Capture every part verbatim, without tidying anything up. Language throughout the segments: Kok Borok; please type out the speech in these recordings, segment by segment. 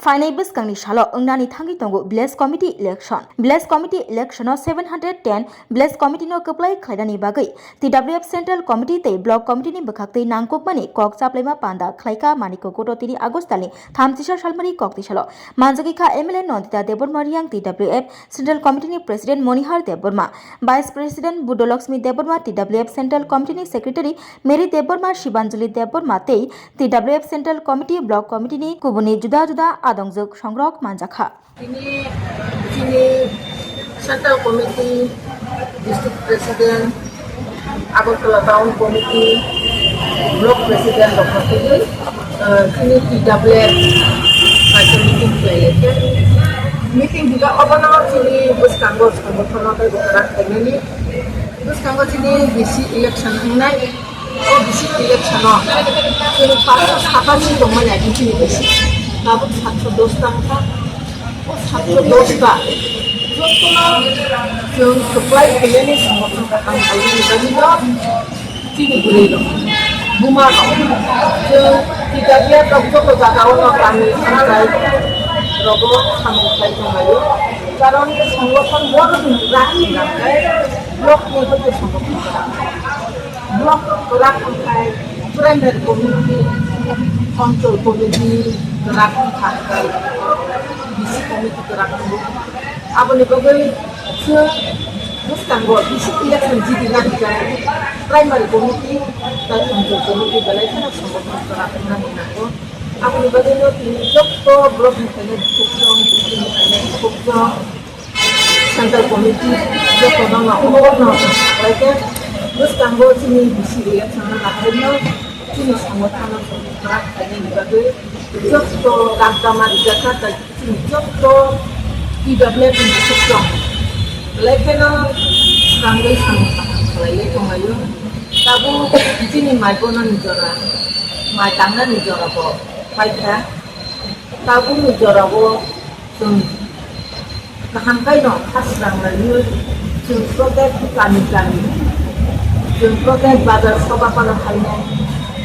Phainai bwskangni salo wngnani thangwi tongo Village Committee election. Village Committee election-o seven hundred ten Village Committee-no kwplai khlainani bagwi T W F Central Committee tei Block Committee-ni bwkhaktwi nangkukmani kok chaplaima panda khlaikha Manikya Goto tini August talni thamchisa salmari koktwi salo. Manjagwi kha M L A Nandita Debbarma Reang, T W F Central Committee-ni President Monihar Debbarma, Vice President Buddha Lakshmi Debbarma, T W F Central Committee-ni Secretary Mary Debbarma, Shibanjali Debbarma tei T W F Central Committee, Block Committee-ni kubuni juda juda adongjwk songrok manjakha. Tini chini Central Committee, District President, Agartala Town Committee, Block President rok tini, eh, chini T W F kaisa meeting khlai lai khe. Meeting buga obono chini bwskango songothono tei bwkha rak khainani. Bwskango chini V C election wngnai. O V C election-o chini paanch sho satashi tongmani agi chini V C. Tabuk satsho dos ta wngkha. O satsho dos ta jotono chwng kwplai khainani songothono kaham khainani bagwino chini bwrwirok, bumarok, chwng T W F rok joto jagao no kami panchayat rogo samung khlai tonglaio. Karon songothon borok ni rak ni nangkhe block ni hoite songothon kwrak. Block kwrak wngkhai primary committee, control committee kwrak wngkha hwnkhe V C committee kwrak wngo. Aboni bagwi chwng bwskango V C election jidina hwnkhe primary committee tei control committee belai kheno songothon kwrak wngna nango. Aboni bagwino tini joto block ni phainai bukhukjwng, district ni phainai bukhukjwng, Central Committee jotono no omono khlaikhe bwskango chini V C election no naharino chini songothono kwrak khlainani bagwi joto rangtama rijak kha, tei chini joto T W F ni bukhukjwng belai kheno swrangwi samung kaham khlaiwi tonglaio. Tabuk chini mai bono ni jora, mai tangna ni jora bo paikha. Tabukni jorao chwng kaham khaino khasrang laio. Chwng protek kami kami, chwng protek bazar soba phano khainai,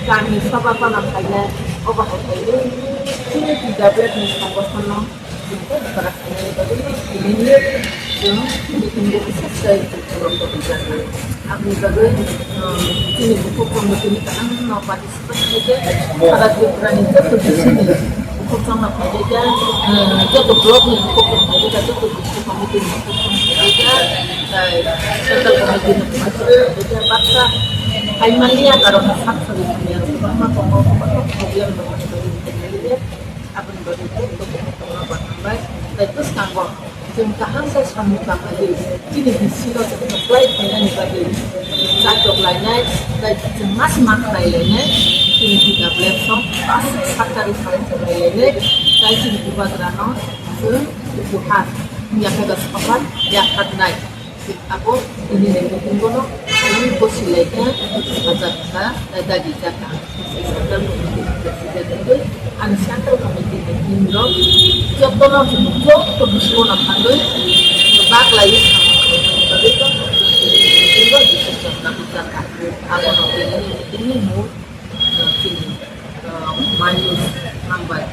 kami soba phano khainai, obo hai khaio. Chini T W F ni songothono chwng tei bwkha khainani bagwi tini chwng meeting bo bwswk khlai chwng khulum tongwi jago. Aboni bagwi, um, chini bukhuk tongo tini kaham no participate khaikhe, sara Tripura ni joto bisini bukhuk tongno phaibaikha, um, joto block ni bukhuk tong phaibaikha, joto district committee ni bukhuk tong phaibaikha, tei central committee ni bukhuk tong phaibaikha, baksa hai manliya, karon sak sari manliya, kwbangma tongo, kwbangma problem tongo, aboni bagwi joto bukhuk tongno bo hambai, tei bwskango. Chwng kaham khe samung tanglaidi, chini bisino chwng kwplai khainani bagwi chatok lainai, tei chwng ma se ma khlai lainai, chini T W F no aswk sakari salai salai lainai, tei chini bubagrano chwng buhar, yakhaga sopan yakhatnai. Abo tini ni meeting bono chwng bosi laikha, sajak kha, tei dagi jakha. Central Committee ni President wngwi, ani Central Committee ni team rok jotono chwng joto bisingo no thangwi bak laiwi samung khlainani bagwi tongkha. Tini bo decision nangwi jakha. Abono tini meeting ni mul, uh, chini, uh, manwi hambai.